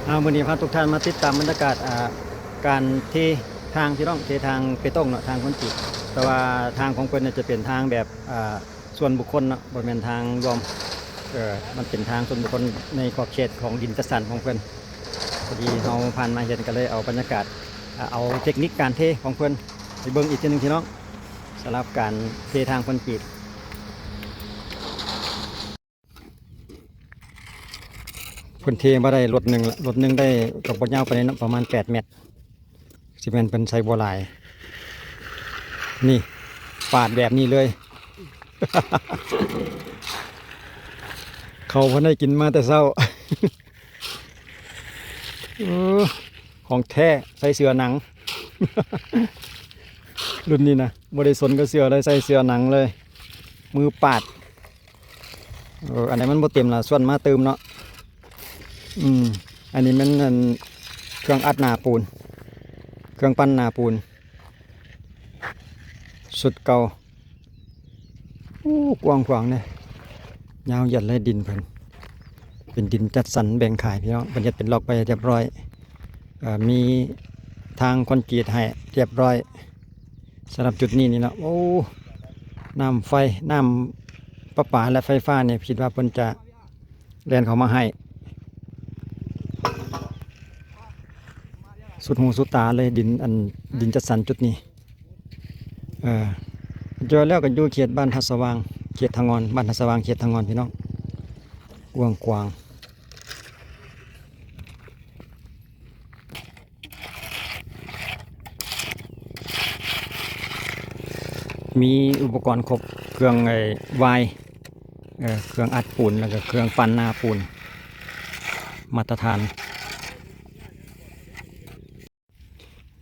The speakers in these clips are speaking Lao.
ເອົາ ມື້ນີ້ພາທຸກທ່ານມາຕິດຕາມບັນຍາກາດ ອ່າ ການເທທາງ ພີ່ນ້ອງ, ເທທາງເປຕົງເນາະ, ທາງຄອນກຣີດ. ແຕ່ວ່າທາງຂອງເພິ່ນເນຍຈະເປັນທາງແບບ ອ່າ ສ່ວນບຸກຄົນເນາະ, ບໍ່ແມ່ນທາງລວມ. ເອີ ມັນເປັນທາງສ່ວນບຸກຄົນໃນຂອບເຂດຂອງດິນຈັດສັນຂອງເພິ່ນ. ພໍດີເຮົາຜ່ານມາເຫັນ ກໍເລີຍເອົາບັນຍາກາດ ອ່າ ເອົາເຕັກນິກການເທຂອງເພິ່ນໄປເບິ່ງອີກເທື່ອໜຶ່ງ ພີ່ນ້ອງ, ສຳລັບການເທທາງຄອນກຣີດ. ເພິ່ນເທມາໄດ້ລົດໜຶ່ງລະ, ລົດໜຶ່ງໄດ້ກໍບໍ່ຍາວປານໃດເນາະ, ປະມານແປດແມັດ, ຊິແມ່ນເພິ່ນໃສ່ບໍ່ຫຼາຍ. ນີ້ ປາດແບບນີ້ເລີຍ. ເຂົາບໍ່ໄດ້ກິນມາແຕ່ເຊົ້າ. ເອີ ຂອງແທ້ ໃສ່ເສື້ອໜັງ. ລຸ້ນນີ້ນະ ບໍ່ໄດ້ສົນກັບເສື້ອເລີຍ, ໃສ່ເສື້ອໜັງເລີຍ, ມືປາດ. ເອີ ອັນໃດມັນບໍ່ເຕັມລະ ຊວນມາຕື່ມເນາະ. ອືມ ອັນນີ້ແມ່ນ ອັນ ເຄື່ອງອັດໜ້າປູນ, ເຄື່ອງປັ່ນໜ້າປູນ ຊຸດເກົ່າ. ໂອ້ ກວ້າງຂວາງເດ້, ຍາວຢຽດເລີຍ. ດິນເພິ່ນເປັນດິນຈັດສັນແບ່ງຂາຍ ພີ່ນ້ອງ, ເພິ່ນເຮັດເປັນລັອກໄວ້ຮຽບຮ້ອຍ. ເອີ ມີທາງຄອນກຣີດໃຫ້ຮຽບຮ້ອຍ. ສຳລັບຈຸດນີ້ນີ້ເນາະ, ໂອ້ ນ້ຳໄຟ ນ້ຳປະປາ ແລະ ໄຟຟ້ານີ້ ຄິດວ່າເພິ່ນຈະແລ່ນເຂົ້າມາໃຫ້ສຸດຫູສຸດຕາເລີຍ. ດິນ ອັນ ດິນຈັດສັນຈຸດນີ້ ເອີ ເຈີແລ້ວກໍຢູ່ເຂດບ້ານທ່າສະຫວ່າງ, ເຂດທ່າງ່ອນ, ບ້ານທ່າສະຫວ່າງ ເຂດທ່າງ່ອນ ພີ່ນ້ອງ, ກວ້າງຂວາງ. ມີອຸປະກອນຄົບ, ເຄື່ອງ ໄອ້ ວາຍ, ເອີ ເຄື່ອງອັດປູນ ແລ້ວກໍເຄື່ອງປັ່ນໜ້າປູນມາດຕະຖານ.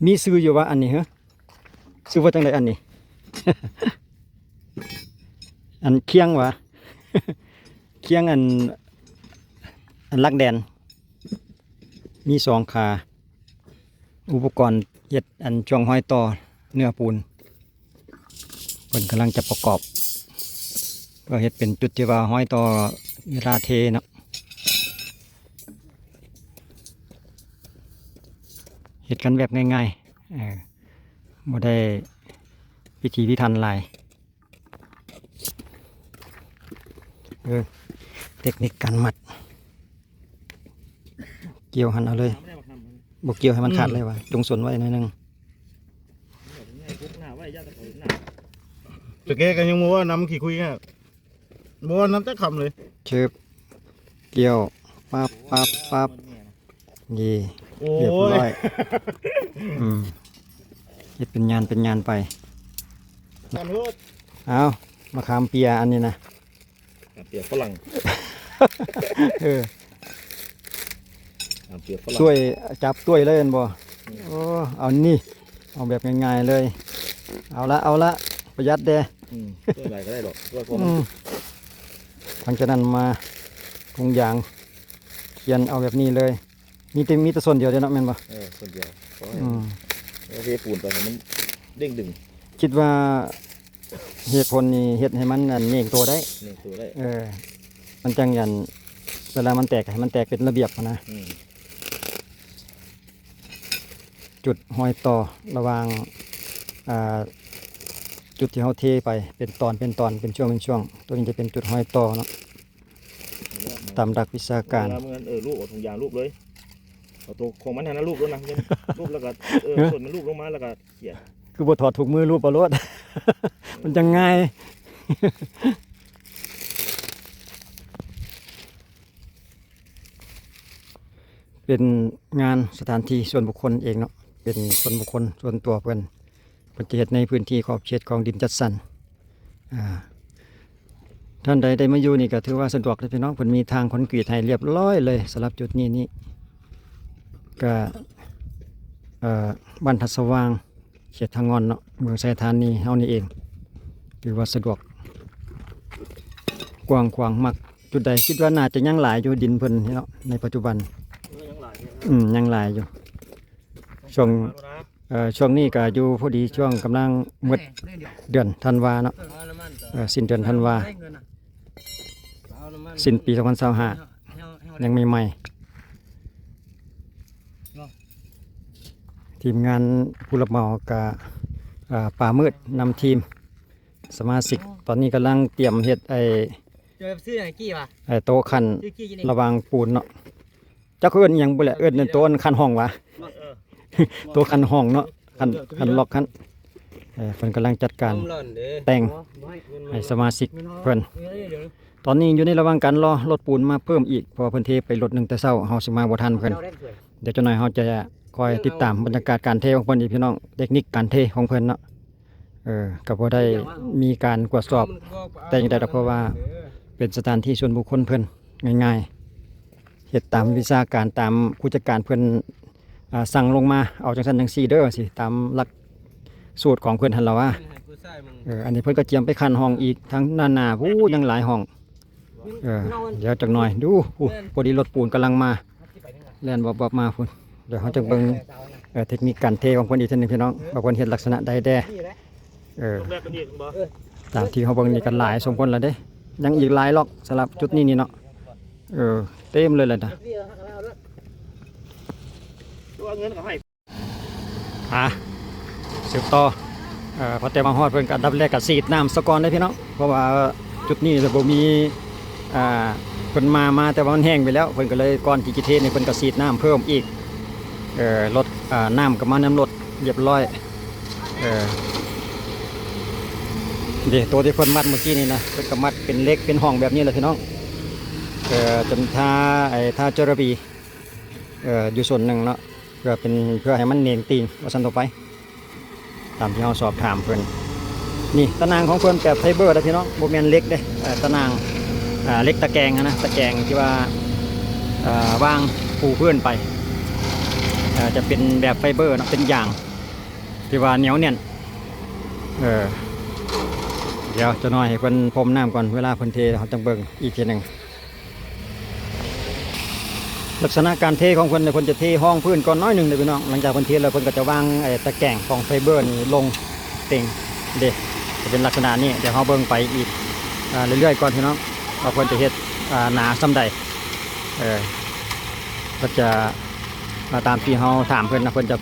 ມີຊື່ຢູ່ຫວາອັນນີ້? ເຮີ ຊື່ວ່າຈັ່ງໃດອັນນີ້? ອັນຄຽງຫວາ? ຄຽງ ອັນ ອັນຫຼັກແດນ ມີສອງຂາ. ອຸປະກອນເຮັດ ອັນ ຊ່ວງຮອຍຕໍ່ເນື້ອປູນ. ເພິ່ນກຳລັງຈະປະກອບ ເພື່ອເຮັດເປັນຈຸດທີ່ວ່າຮອຍຕໍ່ເວລາເທເນາະ. ເຮັດກັນແບບງ່າຍໆ, ເອີ ບໍ່ໄດ້ພິຖີພິຖັນຫຼາຍ. ເອີ ເຕັກນິກການມັດ, ກ່ຽວຫັ້ນເອົາເລີຍ, ບໍ່ກ່ຽວໃຫ້ມັນຂາດເລີຍຫວາ, ຈົງສົນໄວ້ໜ້ອຍໜຶ່ງ. ຕະແກກໍຍັງບໍ່ວ່ານຳຂີ້ຄຸຍ ບໍ່ວ່ານຳຈັກຄຳເລີຍ. ເຊີບ, ກ່ຽວ, ປັບ ປັບ ປັບ. ນີ້ ໂອ້ຍ ຮຽບຮ້ອຍ. ອືມ ເຮັດເປັນຍານເປັນຍານໄປ. ເອົາ ມະຂາມເປຍອັນນີ້ນະ. ມະຂາມເປຍຝຣັ່ງ. ເອີ ມະຂາມເປຍຝຣັ່ງ. ຊ່ວຍ ຈັບຊ່ວຍເລີຍແມ່ນບໍ່? ອືມ ໂອ້ ເອົານີ້ ເອົາແບບງ່າຍໆເລີຍ. ເອົາລະ ເອົາລະ ປະຢັດແດ່. ອືມ ຊ່ວຍຫຼາຍກໍໄດ້ດອກ ຊ່ວຍພໍ. ອືມ ຫຼັງຈາກນັ້ນມາທຸງຢາງ ຂຽນເອົາແບບນີ້ເລີຍ. ມີແຕ່ ມີແຕ່ສ່ວນດຽວເດ້ເນາະ ແມ່ນບໍ່? ເອີ ສ່ວນດຽວ. ອືມ ເທປູນໄປໃຫ້ມັນເດ້ງດຶງ. ຄິດວ່າເຫດຜົນນີ້ເຮັດໃຫ້ມັນ ອັນ ເໜັງໂຕໄດ້. ເໜັງໂຕໄດ້. ເອີ ມັນຈັ່ງ ອັນ ເວລາມັນແຕກ ໃຫ້ມັນແຕກເປັນລະບຽບຫັ້ນນະ. ອືມ ຈຸດຮອຍຕໍ່ລະຫວ່າງ ອ່າ ຈຸດທີ່ເຮົາເທໄປເປັນຕອນ ເປັນຕອນ ເປັນຊ່ວງ ເປັນຊ່ວງ. ຕົວນີ້ຈະເປັນຈຸດຮອຍຕໍ່ເນາະ ຕາມຫຼັກວິຊາການ. ເວລາເມືອນ ເອີ ລູບເອົາຖົງຢາງລູບເລີຍ, ເອົາໂຕຂອງມັນຫັ້ນນະລູບໂລດນະ. ລູບແລ້ວກໍ ເອີ ເອີ ສົ້ນມັນລູບລົງມາແລ້ວກໍຂຽນ. ຄືບໍ່ຖອດຖົງມືລູບເອົາໂລດ ມັນຈັ່ງງ່າຍ. ເປັນງານສະຖານທີ່ສ່ວນບຸກຄົນເອງເນາະ, ເປັນສ່ວນບຸກຄົນສ່ວນຕົວເພິ່ນ, ເພິ່ນຈະເຮັດໃນພື້ນທີ່ຂອບເຂດຂອງດິນຈັດສັນ. ອ່າ ທ່ານໃດໄດ້ມາຢູ່ນີ້ກໍຖືວ່າສະດວກເດ້ພີ່ນ້ອງ, ເພິ່ນມີທາງຄອນກຣີດໃຫ້ລຽບລ້ອຍເລີຍ. ສຳລັບຈຸດນີ້ນີ້ກໍ ເອີ ບ້ານທ່າສະຫວ່າງ ເຂດທ່າງ່ອນເນາະ, ເມືອງໄຊທານີເຮົານີ້ເອງ, ຖືວ່າສະດວກ ກວ້າງຂວາງ. ມັກຈຸດໃດ? ຄິດວ່າໜ້າຈະຍັງຫຼາຍຢູ່ ດິນເພິ່ນເນາະ ໃນປັດຈຸບັນ. ເອີ ຍັງຫຼາຍຢູ່. ອືມ ຍັງຫຼາຍຢູ່. ຊ່ວງ ເອີ ຊ່ວງນີ້ກໍຢູ່ພໍດີ ຊ່ວງກຳລັງໝົດເດືອນທັນວາເນາະ, ເອີ ສິ້ນເດືອນທັນວາ, ສິ້ນປີສອງພັນຊາວຫ້າ ຍັງໃໝ່ໆ. ທີມງານຜູ້ຮັບເໝົາກະ ອາ ປາມືດນຳທີມສະມາຊິກ ຕອນນີ້ກຳລັງຕຽມເຮັດໄອ້ ເຈົ້າຊື້ຫຍັງກີ້ວະ? ໄອ້ໂຕະຂັ້ນ ຊື້ກີ້ຢູ່ນີ້ ລະຫວ່າງປູນເນາະ. ຈັກເອີ້ນອີ່ຫຍັງບໍ່ແຫຼະ ເອີ້ນໂຕະຂັ້ນຫ້ອງຫວາ? ເອີ ໂຕະຂັ້ນຫ້ອງເນາະ ຂັ້ນ ຂັ້ນລັອກຫັ້ນ. ເອີ ເພິ່ນກຳລັງຈັດການ ຄວາມຮ້ອນເດ້ ແຕ່ງໃຫ້ສະມາຊິກເພິ່ນ. ຕອນນີ້ຢູ່ໃນລະຫວ່າງການລໍລົດປູນມາເພີ່ມອີກ ເພາະວ່າເພິ່ນເທໄປລົດໜຶ່ງແຕ່ເຊົ້າ ເຮົາຊິມາບໍ່ທັນເພິ່ນ. ດຽວຈັກໜ່ອຍເຮົາຈະຄອຍຕິດຕາມບັນຍາກາດການເທຂອງເພິ່ນອີກ ພີ່ນ້ອງ ເຕັກນິກການເທຂອງເພິ່ນເນາະ. ເອີ ກໍບໍ່ໄດ້ມີການກວດສອບແຕ່ຢ່າງໃດດອກ ເພາະວ່າເປັນສະຖານທີ່ສ່ວນບຸກຄົນເພິ່ນ ງ່າຍໆ ເຮັດຕາມວິຊາການ ຕາມຜູ້ຈັດການເພິ່ນ ອາ ສັ່ງລົງມາ ເອົາຈັ່ງຊັ້ນຈັ່ງຊີ້ເດີ ຊິຕາມຫຼັກສູດຂອງເພິ່ນຫັ້ນລະວ່າ. ເອີ ອັນນີ້ເພິ່ນກໍກຽມໄປຂັ້ນຫ້ອງອີກ ທາງດ້ານໜ້າພຸ້ນຍັງຫຼາຍຫ້ອງ. ເອີ ດຽວຈັກໜ່ອຍດູ ພຸ້ນ ພໍດີລົດປູນກຳລັງມາ ແລ່ນວັບໆມາພຸ້ນ. ດຽວເຮົາຈະເບິ່ງ ເອີ ເຕັກນິກການເທຂອງເພິ່ນອີກເທື່ອໜຶ່ງ ພີ່ນ້ອງ ວ່າເພິ່ນເຮັດລັກສະນະໃດແດ່. ເອີ ຕາມທີ່ເຮົາເບິ່ງນີ້ກໍຫຼາຍສົມຄວນແລ້ວເດ້ ຍັງອີກຫຼາຍລັອກສຳລັບຈຸດນີ້ນີ້ເນາະ. ເອີ ເຕັມເລີຍແຫຼະນະ. ອາ ສືບຕໍ່ ເອີ ພໍແຕ່ມາຮອດເພິ່ນກໍອັນດັບແລກກໍສີດນ້ຳສາກ່ອນເດ້ພີ່ນ້ອງ ເພາະວ່າຈຸດນີ້ບໍ່ມີ ອາ ເພິ່ນມາ ມາແຕ່ວ່າມັນແຫ້ງໄປແລ້ວ ເພິ່ນກໍເລີຍ ກ່ອນທີ່ຈະເທນີ້ ເພິ່ນກໍສີດນ້ຳເພີ່ມອີກ. ເອີ ລົດ ອາ ນ້ຳກໍມານຳລົດຮຽບຮ້ອຍ. ເອີ ເດ້ ໂຕທີ່ເພິ່ນມັດເມື່ອກີ້ນີ້ນະ ເພິ່ນກໍມັດເປັນເຫຼັກເປັນຫ້ອງແບບນີ້ແຫຼະພີ່ນ້ອງ. ເອີ ຈົນທາ ໄອ້ ທາເຈີລາບີ ເອີ ຢູ່ສ່ວນໜຶ່ງເນາະ ເພື່ອເປັນ ເພື່ອໃຫ້ມັນເໜັງຕີງວ່າຊັ້ນຕໍ່ໄປ ຕາມທີ່ເຮົາສອບຖາມເພິ່ນ. ນີ້ຕາໜ່າງຂອງເພິ່ນແບບໄຟເບີເດ້ພີ່ນ້ອງ ບໍ່ແມ່ນເຫຼັກເດ້. ເອີ ຕາໜ່າງ ອາ ເຫຼັກຕະແກງຫັ້ນນະ ຕະແກງທີ່ວ່າ ເອີ ວາງປູພື້ນໄປ ເອີ ຈະເປັນແບບໄຟເບີເນາະ ເປັນຢາງ ທີ່ວ່າໜຽວແໜ້ນ. ເອີ ດຽວຈັກໜ່ອຍໃຫ້ເພິ່ນພົ່ມນ້ຳກ່ອນ ເວລາເພິ່ນເທເຮົາຈັ່ງເບິ່ງອີກເທື່ອໜຶ່ງ. ລັກສະນະການເທຂອງເພິ່ນເນຍ ເພິ່ນຈະເທຮອງພື້ນກ່ອນໜ້ອຍໜຶ່ງເດ້ພີ່ນ້ອງ. ຫຼັງຈາກເພິ່ນເທແລ້ວ ເພິ່ນກໍຈະວາງ ເອີ ຕະແກງຂອງໄຟເບີນີ້ລົງເຕັງເດ້ ຈະເປັນລັກສະນະນີ້. ດຽວເຮົາເບິ່ງໄປອີກ ອາ ເລື້ອຍໆກ່ອນພີ່ນ້ອງ ວ່າເພິ່ນຈະເຮັດ ອາ ໜາສ່ຳໃດ. ເອີ ກໍຈະ ອາ ຕາມທີ່ເຮົາຖາມເພິ່ນນະ ເພິ່ນຈະ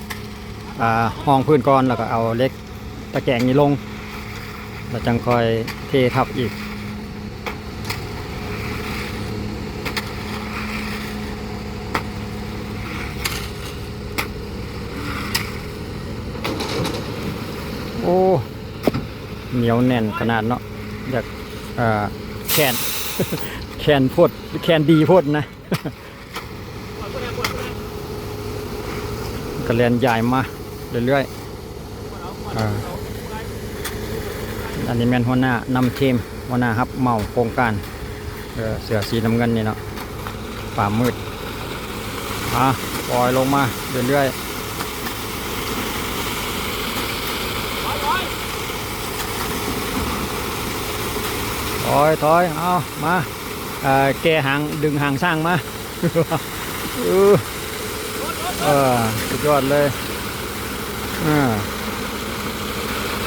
ອາ ຮອງພື້ນກ່ອນ ແລ້ວກໍເອົາເຫຼັກຕະແກງນີ້ລົງ ແລ້ວຈັ່ງຄ່ອຍເທທັບອີກ. ໂອ້ ໜຽວແໜ້ນຂະໜາດເນາະ ຢາກ ເອີ ແຂນ ແຂນໂພດ ແຂນດີໂພດນະ. ກະແລ່ນຢາຍມາເລື້ອຍໆ. ເອີ ອັນນີ້ແມ່ນຫົວໜ້ານຳທີມ ຫົວໜ້າຮັບເໝົາໂຄງການ ເອີ ເສື້ອສີນ້ຳເງິນນີ້ເນາະ ປາມືດ. ອາ ປ່ອຍລົງມາເລື້ອຍໆ. ຖອຍ ຖອຍ ເອົາມາ ເອີ ແກ່ຫາງ ດຶງຫາງຊ້າງມາ. ເອີ ເອີ ສຸດຍອດເລີຍ. ເອີ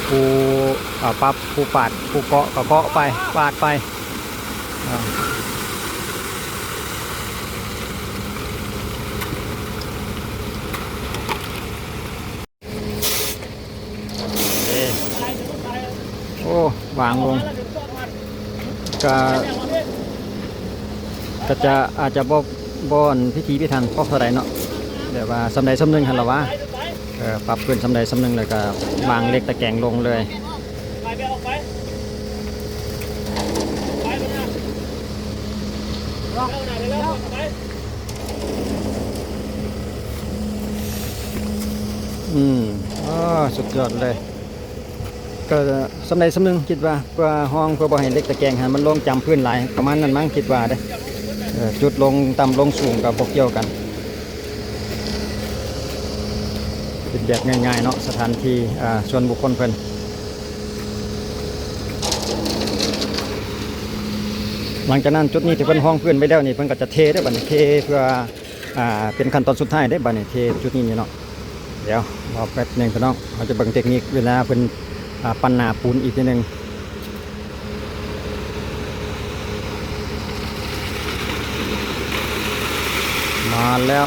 ຜູ້ ອາ ປັບ ຜູ້ປາດ ຜູ້ເກາະກໍເກາະໄປ ປາດໄປ. ເອີ ເອີ ໂອ້ ວາງລົງ ກະ ກະຈະ ອາດຈະບໍ່ ບໍ່ ອັນ ພິຖີພິຖັນພໍເທົ່າໃດເນາະ ແບບວ່າສ່ຳໃດສ່ຳໜຶ່ງຫັ້ນລະຫວາ. ເອີ ປັບຂຶ້ນສ່ຳໃດສ່ຳໜຶ່ງ ແລ້ວກະວາງເຫຼັກຕະແກງລົງເລີຍ. ອືມ ອໍ ສຸດຍອດເລີຍ. ກໍສ່ຳໃດສ່ຳໜຶ່ງ ຄິດວ່າ ເພື່ອຮອງ ເພື່ອບໍ່ໃຫ້ເຫຼັກຕະແກງຫັ້ນມັນລົງຈຳພື້ນຫຼາຍ ປະມານນັ້ນມັ້ງ ຄິດວ່າເດ້. ເອີ ຈຸດລົງຕ່ຳລົງສູງກໍບໍ່ກ່ຽວກັນ ເປັນແບບງ່າຍໆເນາະ ສະຖານທີ່ ອາ ສ່ວນບຸກຄົນເພິ່ນ. ຫຼັງຈາກນັ້ນ ຈຸດນີ້ທີ່ເພິ່ນຮອງພື້ນໄປແລ້ວນີ້ ເພິ່ນກໍຈະເທເດີ້ ບັດນີ້ເທເພື່ອ ອ່າ ເປັນຂັ້ນຕອນສຸດທ້າຍເດ້ ບາດນີ້ເທຈຸດນີ້ນີ້ເນາະ. ດຽວລໍແປັບໜຶ່ງພີ່ນ້ອງ ເຮົາຈະເບິ່ງເຕັກນິກເວລາເພິ່ນ ອ່າ ປັ້ນໜ້າປູນອີກທີໜຶ່ງ. ມາແລ້ວ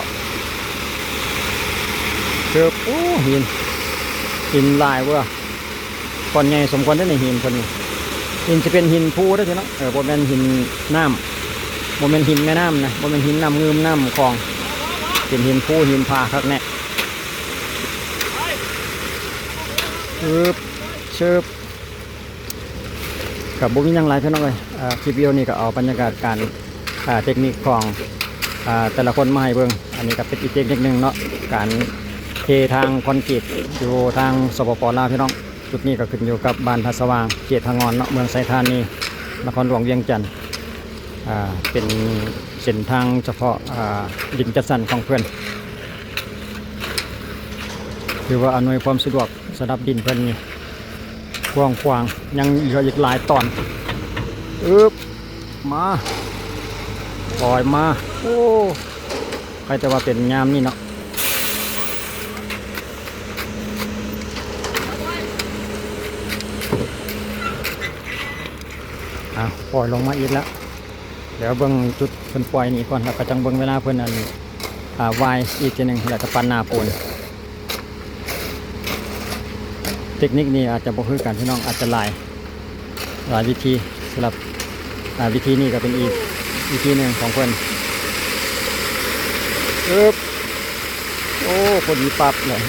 ເຕີບ ໂອ້ ຫີນ ຫີນຫຼາຍເວີ້ຍ ກ້ອນໃຫຍ່ສົມຄວນເດ້ນີ້ ຫີນເພິ່ນນີ້ ຫີນຊິເປັນຫີນພູເດ້ພີ່ນ້ອງ ເອີ ບໍ່ແມ່ນຫີນນ້ຳ ບໍ່ແມ່ນຫີນແມ່ນ້ຳນະ ບໍ່ແມ່ນຫີນນ້ຳງື່ມນ້ຳຂອງ ເປັນຫີນພູຫີນຜາຄັກແນ່ ອຶບ ຊຶບ. ກໍບໍ່ມີຫຍັງຫຼາຍພີ່ນ້ອງເອີຍ ເອີ ຄລິບວິດີໂອນີ້ກໍເອົາບັນຍາກາດການ ເອີ ເຕັກນິກຂອງ ເອີ ແຕ່ລະຄົນມາໃຫ້ເບິ່ງ ອັນນີ້ກໍເປັນອີກເຕັກນິກໜຶ່ງເນາະ ການເທທາງຄອນກຣີດຢູ່ທາງ ສປປ ລາວ ພີ່ນ້ອງ ຈຸດນີ້ກໍຂຶ້ນຢູ່ກັບບ້ານທ່າສະຫວ່າງ ເຂດພະງ່ອນເນາະ ເມືອງໄຊທານີ ນະຄອນຫຼວງວຽງຈັນ ເປັນເສັ້ນທາງສະເພາະ ດິນຈັດສັນຂອງເພິ່ນ ຖືວ່າອຳນວຍຄວາມສະດວກ ສຳລັບດິນເພິ່ນນີ້ກວ້າງຂວາງ ຍັງເຫຼືອອີກຫຼາຍຕອນ ອຶບ ມາ ປ່ອຍມາ ໂອ້ ໃຄ່ແຕ່ວ່າເປັນຍາມນີ້ເນາະ ອາ ປ່ອຍລົງມາອີກແລ້ວ ດຽວເບິ່ງຈຸດເພິ່ນປ່ອຍນີ້ກ່ອນ ແລ້ວກໍຈັ່ງເບິ່ງເວລາເພິ່ນ ອັນ ອາ ວາຍອີກເທື່ອໜຶ່ງ ແລ້ວກໍປັນໜ້າປູນ. ເຕັກນິກນີ້ອາດຈະບໍ່ຄືກັນພີ່ນ້ອງ ອາດຈະຫຼາຍ ຫຼາຍວິທີ ສຳລັບ ອາ ວິທີນີ້ກໍເປັນອີກວິທີໜຶ່ງຂອງເພິ່ນ ອຶບ ໂອ້ ພໍດີປັບເລີຍ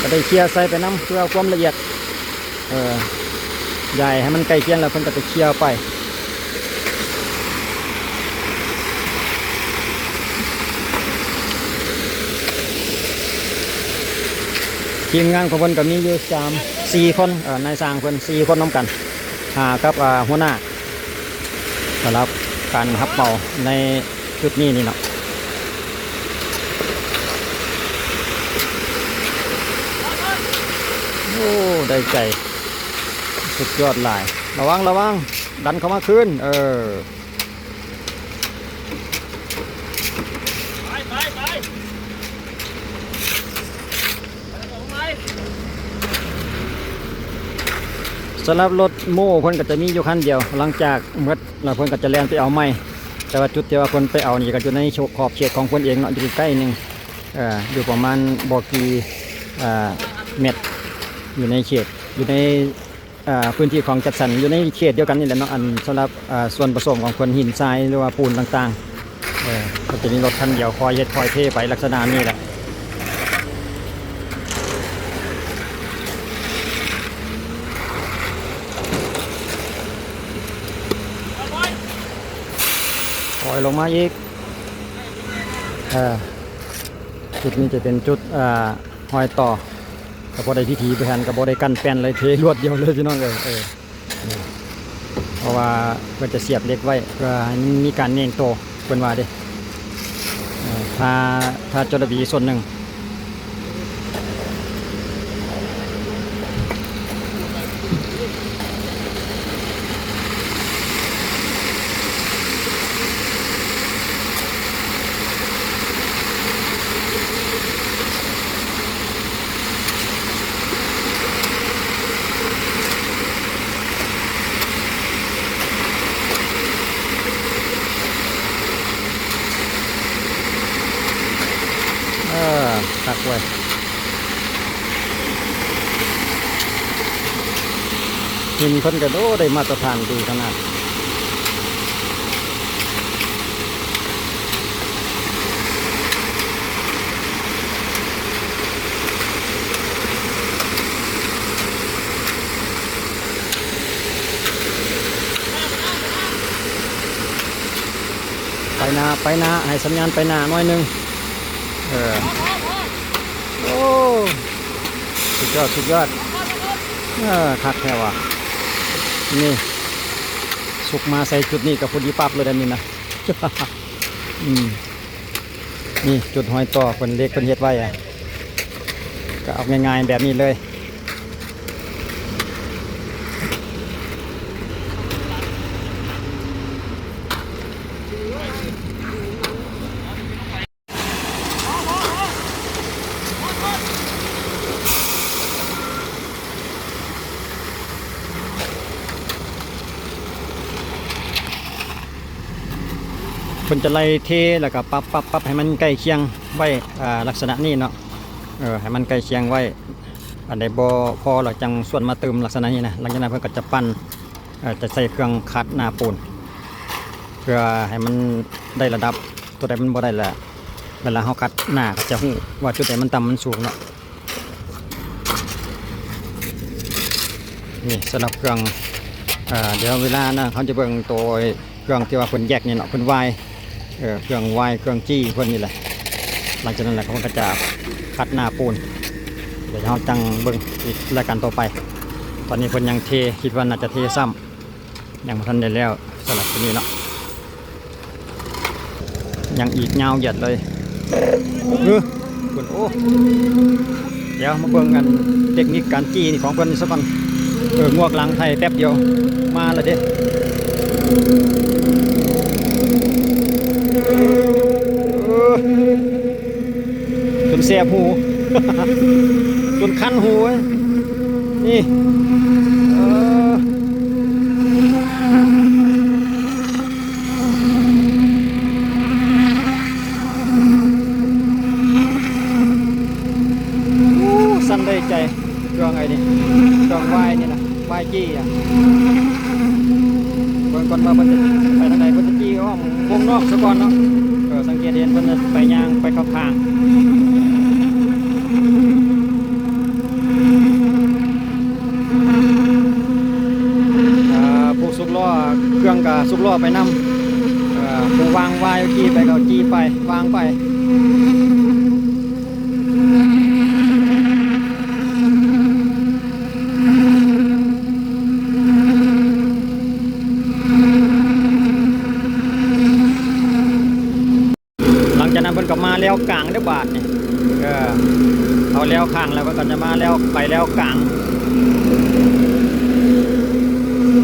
ກໍໄດ້ເຄຍໃສ່ໄປນຳ ເພື່ອຄວາມລະອຽດ ເອີ ຢາຍໃຫ້ມັນໃກ້ຄຽງແລ້ວເພິ່ນກໍຈະເຄຍໄປ. ທີມງານຂອງເພິ່ນກໍມີຢູ່ສາມ ສີ່ຄົນ ເອີ ນາຍຊ່າງເພິ່ນສີ່ຄົນນຳກັນ ຫາກັບ ອາ ຫົວໜ້າ ສຳລັບການຮັບເໝົາໃນ ຈຸດນີ້ນີ້ເນາະ ໂອ້ ໄດ້ໃຈ ສຸດຍອດຫຼາຍ ລະວັງ ລະວັງ ດັນເຂົ້າມາຄືນ ເອີ ໄປ ໄປ ໄປ ສຳລັບລົດໂມ້ເພິ່ນກໍຈະມີຢູ່ຄັນດຽວ ຫຼັງຈາກໝົດ ແລ້ວເພິ່ນກໍຈະແລ່ນໄປເອົາໃໝ່ ແຕ່ວ່າຈຸດທີ່ວ່າເພິ່ນໄປເອົານີ້ກໍຢູ່ໃນຂອບເຂດຂອງເພິ່ນເອງເນາະ ຢູ່ໃກ້ໜຶ່ງ ເອີ ຢູ່ປະມານບໍ່ກີ່ ເອີ ແມັດ ຢູ່ໃນເຂດ ຢູ່ໃນ ເອີ ພື້ນທີ່ຂອງຈັດສັນ ຢູ່ໃນເຂດດຽວກັນນີ້ແຫຼະເນາະ ອັນສຳລັບ ເອີ ສ່ວນປະສົມຂອງເພິ່ນ ຫີນຊາຍ ຫຼືວ່າປູນຕ່າງໆ ເອີ ກໍຈະມີລົດຄັນດຽວຄອຍເຮັດຄອຍເທໄປ ລັກສະນະນີ້ແຫຼະ ປ່ອຍລົງມາອີກ ເອີ ຈຸດນີ້ຈະເປັນຈຸດ ເອີ ຮອຍຕໍ່ ກໍບໍ່ໄດ້ພິຖີພິຖັນ ກໍບໍ່ໄດ້ກັ້ນແປ້ນເລີຍ ເທລວດດຽວເລີຍພີ່ນ້ອງເອີຍ ເອີ. ເພາະວ່າເພິ່ນຈະສຽບເຫຼັກໄວ້ ເພື່ອໃຫ້ມັນມີການແໜງໂຕ ເພິ່ນວ່າເດ້ ເອີ ທາ ທາຈົນລະບີສ່ວນໜຶ່ງ ເອີ ຄັກເວີຍ ຫີນເພິ່ນກໍ ໂອ້ ໄດ້ມາດຕະຖານດີຂະໜາດ. ໄປໜ້າ ໄປໜ້າ ໃຫ້ສັນຍານໄປໜ້າໜ້ອຍໜຶ່ງ ເອີ ໂອ້ ສຸດຍອດ ສຸດຍອດ ເອີ ຄັກແທ້ວ່າ ນີ້ ສຸກມາໃສ່ຈຸດນີ້ກໍພໍດີປັບເລີຍເດ້ນີ້ນະ ອືມ. ນີ້ຈຸດຮອຍຕໍ່ເພິ່ນ ເຫຼັກເພິ່ນເຮັດໄວ້ອະ ກໍເອົາງ່າຍໆແບບນີ້ເລີຍ ເພິ່ນຈະໄລ່ເທ ແລ້ວກໍປັບ ປັບ ປັບໃຫ້ມັນໃກ້ຄຽງໄວ້ ອາ ລັກສະນະນີ້ເນາະ ເອີ ໃຫ້ມັນໃກ້ຄຽງໄວ້ ອັນໃດບໍ່ພໍແລ້ວຈັ່ງຊວນມາຕື່ມ ລັກສະນະນີ້ນະ. ຫຼັງຈາກນັ້ນເພິ່ນກໍຈະປັ່ນ ເອີ ຈະໃສ່ເຄື່ອງຂັດໜ້າປູນ ເພື່ອໃຫ້ມັນໄດ້ລະດັບ. ຕົວໃດມັນບໍ່ໄດ້ລະ ເວລາເຮົາຂັດໜ້າກໍຈະຮູ້ວ່າຈຸດໃດມັນຕ່ຳມັນສູງເນາະ. ນີ້ສຳລັບເຄື່ອງ ເອີ ດຽວເວລານະ ເຮົາຈະເບິ່ງໂຕ ເຄື່ອງທີ່ວ່າເພິ່ນແຍກນີ້ເນາະ ເພິ່ນວາຍ ເອີ ເຄື່ອງວາຍ ເຄື່ອງຈີ່ເພິ່ນນີ້ແຫຼະ. ຫຼັງຈາກນັ້ນແຫຼະ ເພິ່ນກໍຈະຂັດໜ້າປູນ. ດຽວເຮົາຈັ່ງເບິ່ງອີກລາຍການຕໍ່ໄປ. ຕອນນີ້ເພິ່ນຍັງເທ ຄິດວ່າໜ້າຈະເທຊ້ຳ ຍັງບໍ່ທັນໄດ້ແລ້ວສຳລັບຕົວນີ້ເນາະ. ຍັງອີກຍາວຢຽດເລີຍ. ເອີ ເພິ່ນ ໂອ້ ດຽວມາເບິ່ງອັນເຕັກນິກການຈີ່ນີ້ຂອງເພິ່ນນີ້ສາກ່ອນ. ເອີ ງວກຫຼັງໄທແປັບດຽວມາແລ້ວເດ້. ເອີ ຈົນແສບຫູ ຈົນຄັນຫູເວີຍ ນີ້ ເອີ. ໂອ້ ສັ່ນໄດ້ໃຈ ເຄື່ອງໄອ້ນີ້ ເຄື່ອງວາຍນີ້ນະ ວາຍຈີ່ອະ. ເບິ່ງກ່ອນວ່າເພິ່ນຈະໄປທາງໃດ ເພິ່ນຈະຈີ່ອ້ອມວົງນອກສາກ່ອນເນາະ. ເອີ ສັງເກດເຫັນເພິ່ນໄປຍ່າງໄປເຂົ້າທາງ. ອ່າ ຜູ້ສູບລໍ້ ເຄື່ອງກະສູບລໍ້ໄປນຳ ເອີ ຜູ້ວາງວາຍຈີ່ໄປກໍຈີ່ໄປ ວາງໄປ. ຫຼັງຈາກນັ້ນເພິ່ນກໍມາແລວກາງເດີ້ບາດນີ້ ເອີ ເອົາແລວຂ້າງແລ້ວເພິ່ນກໍຈະມາແລວ ໄປແລວກາງ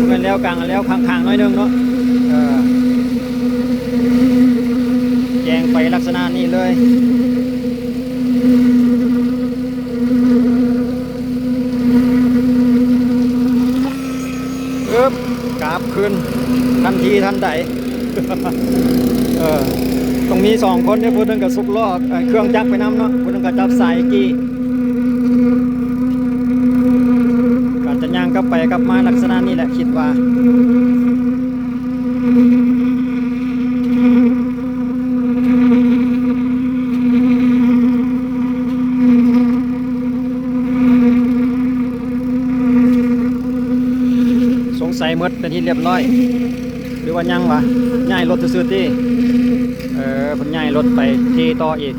ແມ່ນແລວກາງ ແລວຂ້າງໆໜ້ອຍໜຶ່ງເນາະ ເອີ ແຈງໄປລັກສະນະນີ້ເລີຍ. ອຶບ ກາບຄືນທັນທີທັນໃດ. ເອີ ຕ້ອງມີສອງຄົນເດ້ ຜູ້ໜຶ່ງກໍສຸກລໍ້ ເອີ ເຄື່ອງຈັກໄປນຳເນາະ ຜູ້ໜຶ່ງກໍຈັບສາຍຈີ່ ກໍຈະຍ່າງກັບໄປກັບມາລັກສະນະນີ້ແຫຼະ ຄິດວ່າ. ສົງໄສໝົດເປັນທີ່ລຽບຮ້ອຍ ຫຼືວ່າຍັງວະ? ຍ້າຍລົດຊື່ໆຕິ? ເອີ ເພິ່ນຍ້າຍລົດໄປທີ່ຕໍ່ອີກ.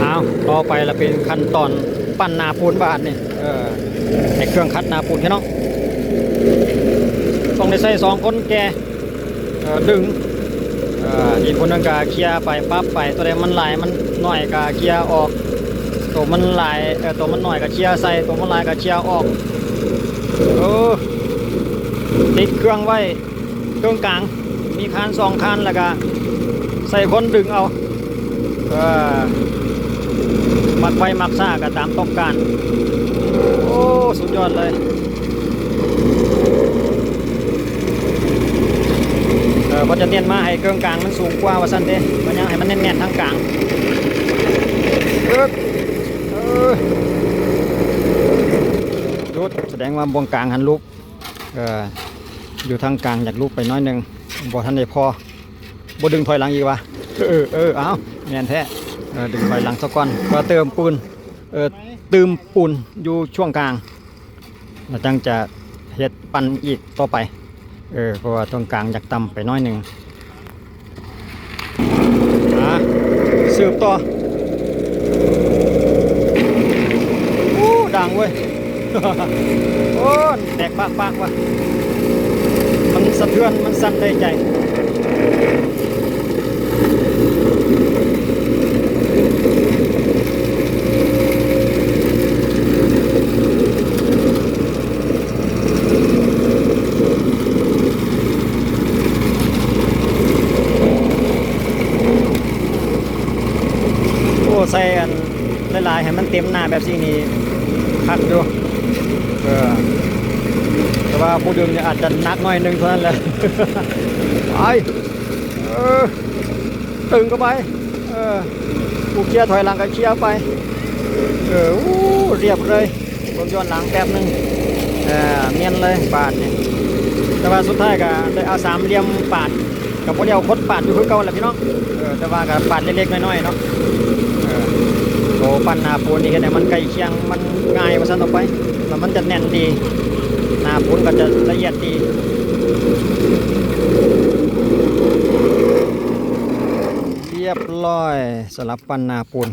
ອ້າວ ຕໍ່ໄປລະເປັນຂັ້ນຕອນປັ້ນໜ້າປູນບາດນີ້ ເອີ ໃຫ້ເຄື່ອງຂັດໜ້າປູນພີ່ນ້ອງ ຕ້ອງໄດ້ໃຊ້ສອງຄົນແກ່ ເອີ ດຶງ ເອີ ອີກຜູ້ໜຶ່ງກະເຄຍໄປ ປັບໄປ ໂຕໃດມັນຫຼາຍມັນໜ້ອຍກະເຄຍອອກ ໂຕມັນຫຼາຍ ເອີ ໂຕມັນໜ້ອຍກະເຄຍໃສ່ ໂຕມັນຫຼາຍກະເຄຍອອກ. ເອີ ຕິດເຄື່ອງໄວ້ ເຄິ່ງກາງ ມີຄານສອງຄານ ແລ້ວກະໃສ່ຄົນດຶງເອົາ ເອີ ມັກໄວມັກຊ້າກະຕາມຕ້ອງການ. ໂອ້ ສຸດຍອດເລີຍ ເອີ ເພິ່ນຈະເນັ້ນມາໃຫ້ເຄິ່ງກາງມັນສູງກວ່າວ່າຊັ້ນເດ້ ເພິ່ນຍັງໃຫ້ມັນແໜ້ນໆທາງກາງ. ເອີ ເອີ ຫຼຸດ ສະແດງວ່າບ່ອນກາງຫັ້ນຫຼຸດ. ເອີ ຢູ່ທາງກາງຢາກຫຼຸດໄປໜ້ອຍໜຶ່ງ ບໍ່ທັນໄດ້ພໍ ບໍ່ດຶງຖອຍຫຼັງອີກວະ. ເອີ ເອີ ເອີ ເອົ້າ ແມ່ນແທ້ ເອີ ດຶງຖອຍຫຼັງສາກ່ອນ ກໍເຕີມປູນ ເອີ ຕື່ມປູນຢູ່ຊ່ວງກາງ ແລ້ວຈັ່ງຈະເຮັດປັ້ນອີກຕໍ່ໄປ. ເອີ ເພາະວ່າເທິງກາງຢາກຕ່ຳໄປໜ້ອຍໜຶ່ງ. ອ່າ ສືບຕໍ່. ໂອ້ ດັງເວີຍ ໂອ້ ແຕກປາກໆວ່າ ມັນສະເທືອນ ມັນສັ່ນໄດ້ໃຈ. ໂອ້ ໃສ່ອັນຫຼາຍໆ ໃຫ້ມັນເຕັມໜ້າແບບຊີ້ນີ້ຄັກຢູ່ ເອີ ແຕ່ວ່າຜູ້ດຶງນີ້ອາດຈະໜັກໜ້ອຍໜຶ່ງເທົ່ານັ້ນແຫຼະ ໄປ ເອີ. ຕຶງເຂົ້າໄປ ເອີ ຜູ້ເຄຍຖອຍຫຼັງກໍເຄຍໄປ ເອີ ໂອ້ ລຽບເລີຍ ເບິ່ງຍ້ອນຫຼັງແປັບໜຶ່ງ ເອີ ແມ່ນເລີຍບາດນີ້ ແຕ່ວ່າສຸດທ້າຍກໍໄດ້ເອົາສາມຫຼ່ຽມປາດ ກໍບໍ່ແລ້ວ ຄົນປາດຢູ່ຄືເກົ່າແຫຼະພີ່ນ້ອງ ເອີ ແຕ່ວ່າກໍປາດເລັກໆນ້ອຍໆເນາະ ເອີ ໂຕປັ້ນໜ້າປູນນີ້ເຮັດໃຫ້ມັນໃກ້ຄຽງ ມັນງ່າຍວ່າຊັ້ນເອົາໄປ ແລ້ວມັນຈະແໜ້ນດີ ໜ້າປູນກໍຈະລະອຽດດີ ລຽບລ້ອຍ ສຳລັບປັ້ນໜ້າປູນ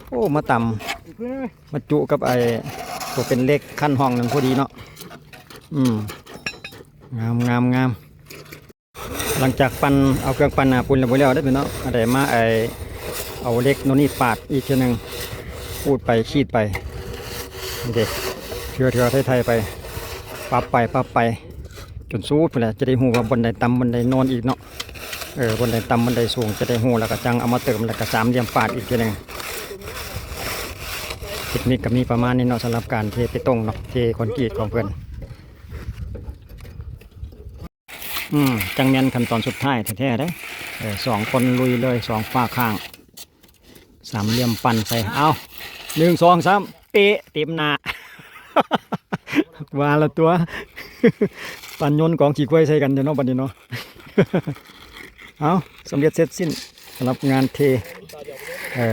ໂອ້ ມາຕຳ ມາຈຸກັບໄອ້ຕົວເປັນເຫຼັກຄັນຫ້ອງນັ້ນພໍດີເນາະ ອືມ ງາມໆໆ ຫຼັງຈາກປັ້ນ ເອົາເຄື່ອງປັ້ນໜ້າປູນແລ້ວບໍ່ແລ້ວເດ້ພີ່ນ້ອງ ອັນໃດມາໄອ້ ເອົາເຫຼັກໂນ່ນນີ້ປາດອີກເທື່ອໜຶ່ງ ຂູດໄປຂີດໄປ ນີ້ເດ້ ເທື່ອໆໄຖໆໄປ ປັບໄປ ປັບໄປ ຈົນສຸດພຸ້ນແຫຼະ ຈະໄດ້ຮູ້ວ່າບ່ອນໃດຕ່ຳ ບ່ອນໃດໂນ່ນອີກເນາະ ເອີ ບ່ອນໃດຕ່ຳ ບ່ອນໃດສູງ ຈະໄດ້ຮູ້ ແລ້ວກໍຈັ່ງເອົາມາເຕີມ ແລ້ວກໍສາມຫຼ່ຽມປາດອີກເທື່ອໜຶ່ງ ເຕັກນິກກໍມີປະມານນີ້ເນາະ ສຳລັບການເທເປຕົງເນາະ ເທຄອນກຣີດຂອງເພິ່ນ ອືມ ຈັ່ງແມ່ນຂັ້ນຕອນສຸດທ້າຍແທ້ໆເດ້ ເອີ ສອງຄົນລຸຍເລີຍ ສອງຝາຂ້າງ ສາມຫຼ່ຽມປັ້ນໃສ່ ເອົາ ໜຶ່ງ ສອງ ສາມ ເປະ ເຕັມໜ້າ ວ່າລະຕົວະ ປານຍົນກອງຂີ້ຄວາຍໃສ່ກັນເດ້ເນາະ ບັດນີ້ເນາະ ເອົາ ສຳເລັດເສັດສິ້ນສຳລັບງານເທ ເອີ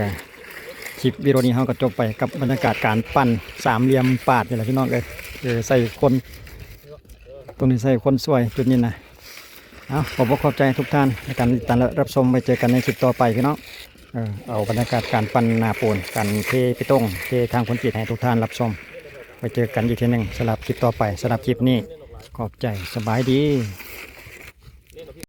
ຄລິບວິດີໂອນີ້ເຮົາກໍຈົບໄປກັບບັນຍາກາດການປັ້ນສາມຫຼ່ຽມປາດນີ້ແຫຼະພີ່ນ້ອງເອີຍ ເອີ ໃສ່ຄົນ ຕົງນີ້ໃສ່ຄົນຊ່ວຍຈຸດນີ້ນະ ເອົາ ຂໍບອກຂອບໃຈທຸກທ່ານໃນການຕິດຕາມ ແລະ ຮັບຊົມ ໄວ້ເຈີກັນໃນຄລິບຕໍ່ໄປພີ່ນ້ອງ ເອີ ເອົາບັນຍາກາດການປັ້ນໜ້າປູນ ການເທເປຕົງ ເທທາງຄອນກຣີດໃຫ້ທຸກທ່ານຮັບຊົມ ໄວ້ເຈີກັນອີກເທື່ອໜຶ່ງສຳລັບຄລິບຕໍ່ໄປ ສຳລັບຄລິບນີ້ ຂອບໃຈ ສະບາຍດີ.